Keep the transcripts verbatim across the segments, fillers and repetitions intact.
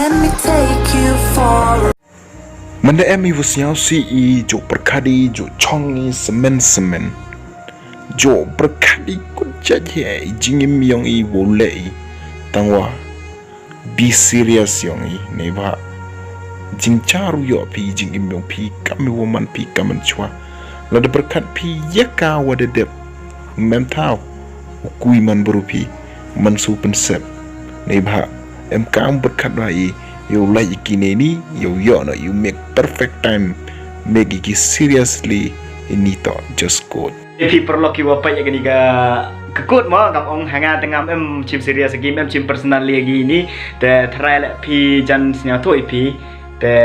Let me take you for a Manda em i wa sniaw si i, jo pyrkhat i, jo chong i, semen semen. Jo pyrkhat i kut jait hi i jingim yong i wow leh i. Tangwa, be serious yong i, neibhah jingchar u yoh phi jingim yong phi, kam i wa man phi kam man chwa. Lada pyrkhat phi ya ka wa da dep, mem thaw u kui man bru phi, man su pynsep. Neibhah em kam pyrkhat wa i, yow lait i ki neini, yow yoh no, yow make perfect time, make i ki seriously, ini to just quote. E phi paralok ki wa pait ya kani ka, ka quote mo, kam ong ha nga te ngam em chim serious ya ki, em chim personal ya ki ini, te tharai leh phi jan sniawthuh i phi, te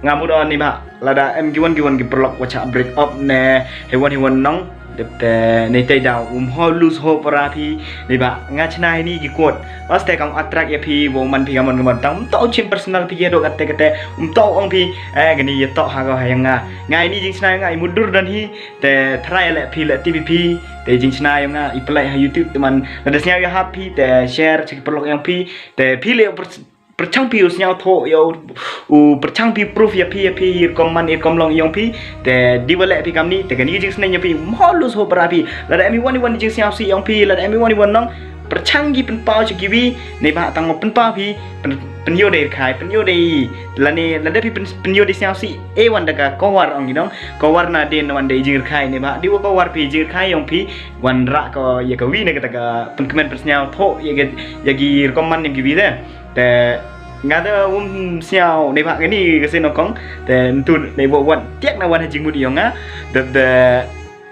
ngam u don neibhah lada em kiwon kiwon ki paralok wa chah break up ne, heiwon heiwon nong, dep te neitei daw um ho lose hope ra phi, neibhah nga chna heini ki quote. Paste kam attract ya phi, wow man phi kamon kamon, tang um toh chim personal phi ya dok kate kate, um toh ong phi, eh, kani ya toh ha ka ha yong nga. Nga ini jingchna yong nga i mudur don hi, te tharai leh phi leh tip i phi, te jingchna yong nga i play ha YouTube te man, lada sniaw ya hap phi, te share cha ki paralok yong phi, te phi leh pers- pyrchang phi u sniawthuh yow, u pyrchang phi proof ya phi, ya phi i rukom man i rukom long yong phi, te di wa leh phi kamni, te kani jingsneng ya phi, mo lose hope ra phi, lada em i wan i wan jingsniaw si yong phi, lada em i wan i wan nong, pyrchang ki pynpaw cha kiwi, neibhah tang mo pynpaw phi, pyn-, pynyoh dei rkhai, pynyoh dei, lane, lada phi pyn-, pynyoh dei sniaw si, e wan da ka kawar ong i nong, kawar na den wan dei jingrkhai, neibhah di wa kawar phi jingrkhai yong phi, wan rah ko ya kawi na kata ka pynkmen pynsniawthuh ya ka, ya ki rukom man yong kiwi te. Te nga da um sniaw neibhah kani ka sien ong kong, te ntu nei wa wan tiak na wan ha jingmut yong nga, dep te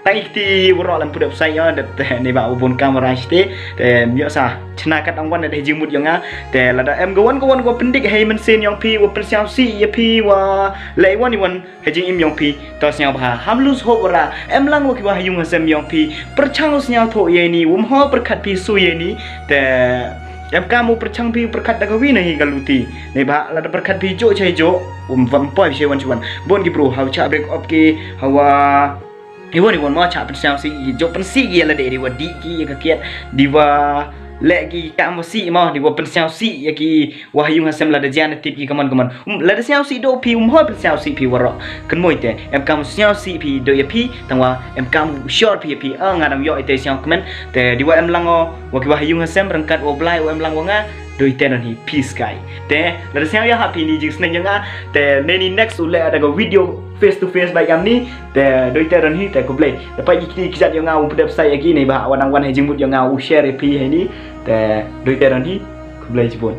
tang i kti waroh lan pudep sai yo, dep te neibhah wa bun kamera site, te mioh sa chna kat ong wan da ha jingmut yong nga, te lada em ka wan ka wan ka wa pyndik hei mynsiem yong phi, wa pynsniaw si ya phi, wa leh i wan i wan ha jingim yong phi, to sniawbha, ham lose hope ra, em lang wa ki wa ha yung ha sem yong phi, pyrchang u sniawthuh ya ini, um ho pyrkhat phi su ya ini, te em kam u pyrchang phi pyrkhat da kawi na hi ka luti, neibhah lada pyrkhat phi jo chai jo, um vam poi phi wan chuan, bon ki bru, ha u chah break up ki, ha wa, i wan i wan mo chah pynsniaw si, jo pynsi ki ya lada di wa di ki ya ka kiat, di wa leh ki kam wa si mo, di wa pynsniaw si ya ki wa ha yung ha sem lada jan tip ki kamon kamon. Um, lada sniaw si do phi, um ho pynsniaw si phi waroh. Kynmoi te, em kam sniaw si phi do ya phi, tang wa em kam shor phi ya phi. Ah, nga dang yoh i te sniaw kmen. Te di wa em lang o, wa ki wa ha yung ha sem, ryngkat wa Blai, wa em lang wa nga, do i te don hi, peace kai. Te, lada sniaw ya hap phi ini jingsneng yong nga, te neini next u leh da ka video face to face bai kamni, te do i te don hi, te khublei. Te pait i kti ki jat yong nga u pudep sai ya ki neibhah wa nang wan ha jingmut yong nga u share ya phi heini, te do i te don hi, khublei chibun.